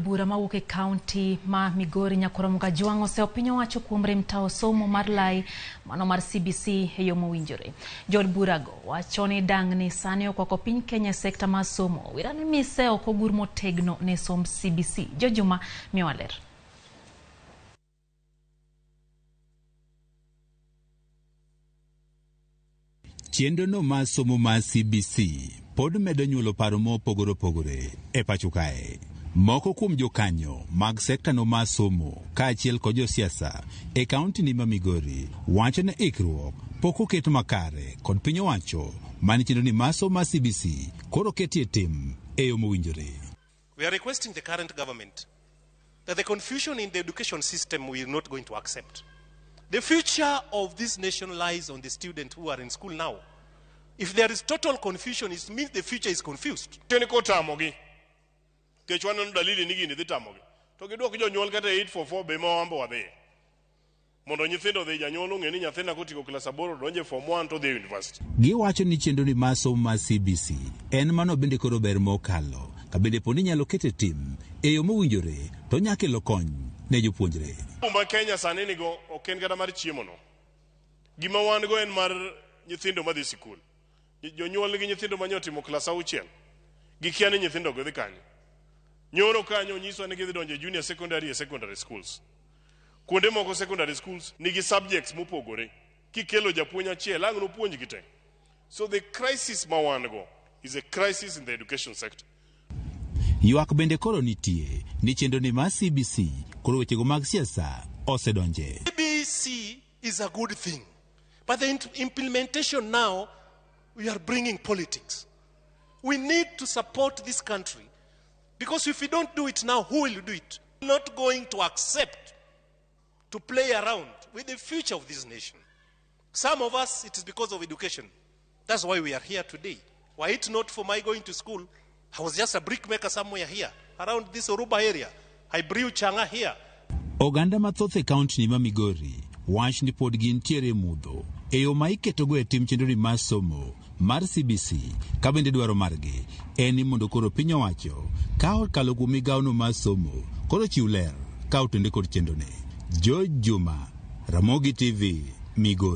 bura mawuok e kaunti ma Migori Nyakoromo Kajwang' oseyo piny owacho kuom rem tawo somo mar lai mano mar CBC e yo mowinjore. Jood burago wacho ni dang'ni sani okwako piny Kenya e sekta mar somo. Wira ni mise ok ogur motegno ne somb CBC. Jojuma miyowa ler. Chenrono mar somo mar CBC pod medo nyuolo paro mopogore opogore e pacho kae. Moko kuom jokanyo mag sektano mar somo kaachiel kod josiasa e kaunti ma Migori wacho ni ikruok pok oket makare kod piny owacho mane chenro mar somo mar CBC koro ketie tim e yo mowinjore. We are requesting the current government that the confusion in the education system we are not going to accept. The future of this nation lies on the students who are in school now. If there is total confusion, it means the future is confused. Ni kotamogi nikech waneno dalili ni gini dhi tamogi to gidwok jonyuol kata 844 be ma wambo wadhiye mondo nyithindo odhi janyuol ong'e ni nyathina kotieko klas aboro donjo e form 1 to dhi e university. Giwacho ni chenro mar somo mar CBC en mano bende koro ber mokalo ka bende poni inyalo ket e tim e yo mowinjore to nya kelo kony ne jopuonjre. Ma Kenya sani nigo ok en kata mar chiemo no. Gima wan go en mar nyithindo madhi sikul. Jonyuol nigi nyithindo manye otimo klas auchiel. Gikia ni nyithindo go dhi kanye. Nyoro kanyo onyiswa ni gidhi donjo e junior secondary e secondary schools. Kuonde moko secondary schools nigi subjects mopogore. Kikelo japuonj achiel ang' nopuonjgi te. So the crisis ma wan go is a crisis in the education sector. Ywak bende koro nitie ni chenro ni mar CBC koro wechego mag siasa osedonje. CBC is a good thing, but the implementation now, we are bringing politics. We need to support this country because if we don't do it now, who will do it? We're not going to accept to play around with the future of this nation. Some of us, it is because of education. That's why we are here today. Were it not for my going to school, I was just a brickmaker somewhere here, around this Oruba area. I brew chang'aa here. Oganda mathoth e kaunti ma Migori wach ni pod gintiere e mudho e yo ma iketogo e tim chenro mar somo mar CBC ka bende dwaro margi en ni mondo koro piny owacho ka okalo kuom migawono mar somo koro chiw ler ka otende kod chenrone. George Juma, Ramogi TV, Migori.